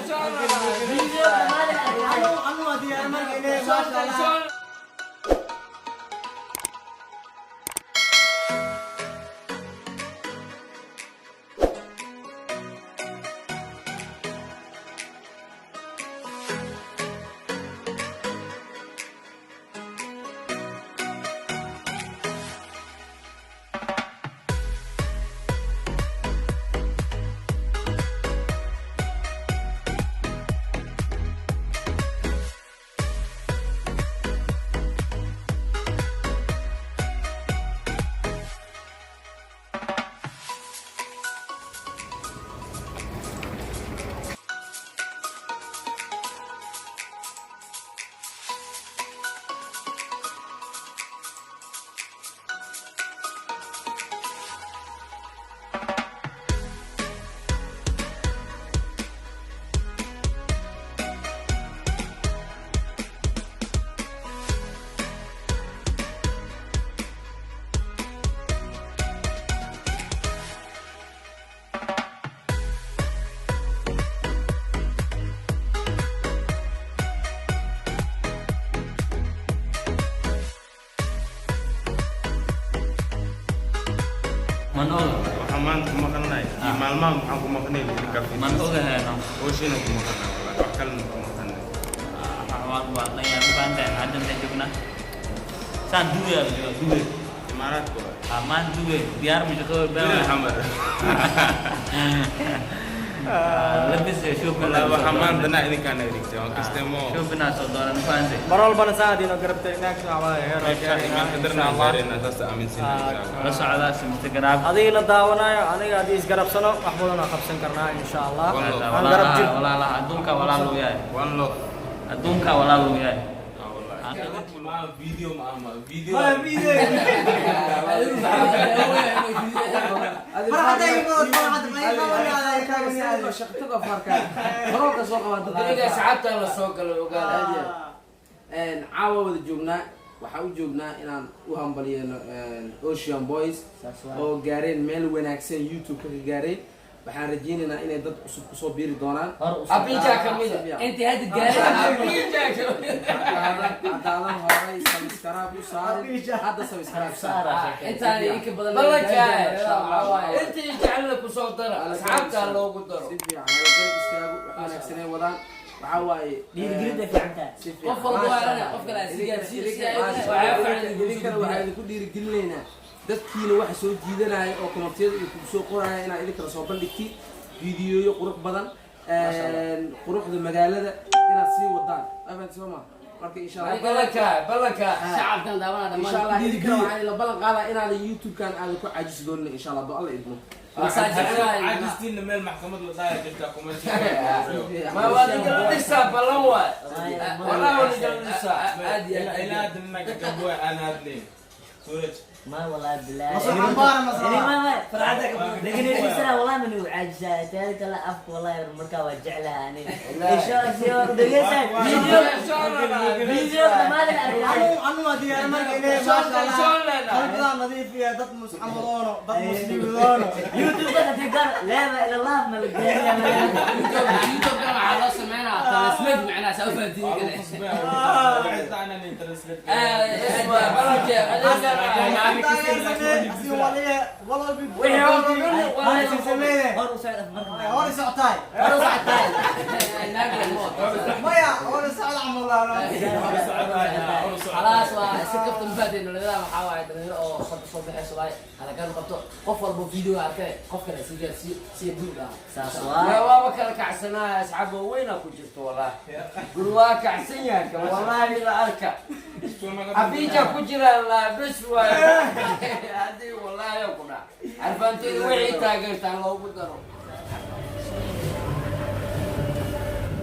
Video dhammaan arkay. Anu waa diyaar marka ilaahay, maasha Allah. Man oga. Waxaan maanta ku maqannahay iyo maalmahan waxaan ku maqnay idinka. Man ogahayno. Hooshina ku maqannahay, wallahi wax kalena ku maqannahay. Waan dhanyaa ma fahantahay. Hadda intee joognaa? Saan Dubai aa joogaa, Dubai. Imaaraadka waa. Ah, maan Dubai diyaar ma shaqo. Bilal xamar. Labis iyo shopping. Wallahi waxaan maanta na idinkaa naga dhigtay waan kasteemo. Shopping aa soo dooran, ma fahantay? Mar walbana saan adiinoo garab taagnaagta waxaa heer oo meel gaarayna, qadarna insha Allah. gaarayna, saas aaminsanahay, insha Allah. La socdaa Instagram. Adigina daawanayo, aniga haddii isgarabsano wax badan oo qabsan karnaa, insha Allah. One love. Aan garab jir. Walaalaha adduunka walaal uu yahay. One love. Adduunka walaal uu yahay. Ah, wallahi ma video, ma ama video. Ma video. Mar hadda igu farxad ma iga wani. Shaqtada farka qorolka soo qabaa. Aniga asxaabta la soo galo ogaada. Caawa wada joognaa, waxaa u joognaa inaan u hambalyeeno Ocean Boys oo gaareen meel wanaagsan, YouTube-ka ka gaareen. Waxaan rajeynaynaa inay dad cusub kusoo biiri doonaan. Abija kamida. Intii hadda gaaray. Abija kamida. Haddaadan horay subscribe u saarin, hadda subscribe saar. Intaan inka badan. Ballanka intii jecelna kusoo dara, asxaabta loogu daro. Si fiican hala garab istaago, wax wanaagsanay wadaan, waxaa waaye. Dhiirigelinta fiican tahay. Si fiican. Qof walba waa lana qof kale si gaarsiin si ay Idinkana waxaa idinku dhiirigelinaynaa dadkiina waxa soo jiidanaya oo commentiyada iyo kugu soo qoraya inaad idinkala soo bandhigtiin fiidiyoyo qurux badan, quruxda magaalada inaad sii wadaan. Afan soo ma marka, insha Allah. Ballanka, ballanka. Shacabkan daawana. Insha Allah. Dhammaan. Idinkana waxaa ila ballan qaadaa inaadan YouTube-kan aadan ku caajisi doonin, insha Allah, do Alla idmo. Caajistiinna meel maxkamad la dhaaya jirtaa kuma. Ma waa nigala dhisaa, ballan waay, walaa waa nigala dhisaa. Aad iyo aad. Ilaa hadda ninka gaboy aan hadlayn suuraj. ما والله بالله. Masruux cambaara, masruux. يعني ما لكن الإنسان والله من عاجزة ذلك لا أفك والله مركا وجعلها أنا إن شاء الله دقيقة فيديو فيديو ما Anu anu waa diyaar marka ilaahay, maasha Allah. Qalbigaa nadiif iyo dad musxamadoono, dad muslimidoono. يوتيوب بس تقدر لا إله إلا الله ما YouTube-kan waxaa loo sameynaa translate, macnaha saa u fahantiin kale. Ballanka. Asi waliya walaal bi. Wixii oo dhan Waa sameeyay. هور وسعد أفمرك. Hore socotay. هور وسعد. Maya, hore socod camal. Khalaas, waa si kafta mafaadeen dhalinyarada. Waxaa waaye dhalinyaro oo hadda soo baxayso waaye halagaan qabto. Qof walba video arkay, qof kale sii gaarsiiyo si guud ah. Waa waaba kala kacsanaa, asxaab waaweynaa ku jirto, wallahi guri waa kacsan yahay kan, wallahi la arka abija ku jira la bes waay haddii wallahi ku dhac carfaanteeda wixii taageertaan loogu daro.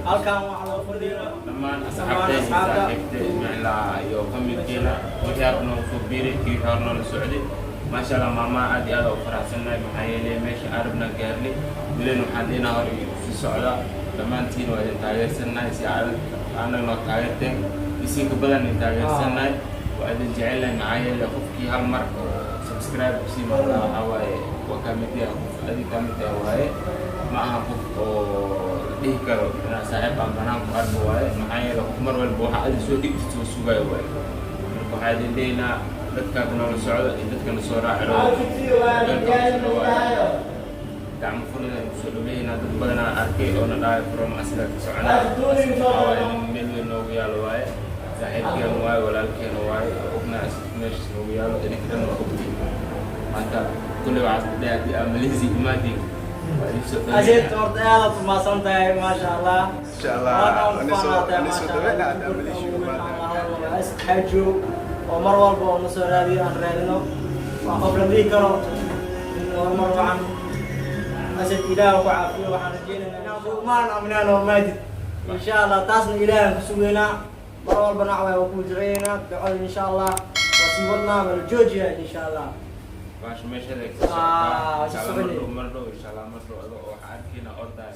Halkan waxaa loo fadhiyo dhammaan asxaabteena, saaxiibta Ismaaciil iyo familkeena, wixii hor noogu soo biiray, kii hor noola socday, maasha Allah. Maalmaha aad iyo aad u faraxsannahay, maxaa yeelay meesha arabna gaarnay, welina waxaan dhinaa hor sii socdaa. Dhammaantiin waa idin taageersannahay, si aad noo taageerteen isinka badan idin taageersannahay. Waa idin jecelnahay, maxaa yeelay qofkii hal mar oo subscribe kusii marnaa waxaa waaye waa kaa mid yahay, qof adiga kaa mid yahay waaye, ma aha qof oo Dhihi karo inaa saaxiib aan banaanku arko waaye, maxaa yeele qof mar walba waxa adi soo dhigtid soo sugayo waaye. Marka waxaa idin leeynaa dadkaa noola socda iyo dadkana soo raaci rabo, gacmo furida ay kusoo dhaweynaa. Dad badanaa arkay oo na dhahay from asiga ka soconaa. Meel weyn noogu yaalo waaye, saaxiibkeena waaye, walaalkeena waaye, oo ognaa meeshas noogu yaalo. Idinka dhan waa ogtiin. Maanta kulley waxaas ku dhahay haddii aa Malaysia imaadin waa idin soo Aseed, dhaweynaa. Horta aad aad umahadsan tahay, maasha Allah. Insha Allah, ani soo dhaweynaa haddaa Malaysia imaadin. Xaajo oo mar walba oo na soo raadiyo aan raadino, waa qof la dhihi karo in horumar wacan. Asad, Ilaah ku caafiyo. Waxaan rajeynaynaa inaan maan aminaan oo maajid, insha Allah. Taasna Ilaahan ku sugeynaa. Mar walba nacway waa kuu duceeynaa. Ducada, insha Allah, waa sii wadnaa, waa la joojiyaa, insha Allah. Baasha meesheeda ay Ah, ka socotaa. Insha Allah, si mar dhow, mar dhow, insha Allah, mar dhow adoo waxaa arkeyna ordaay.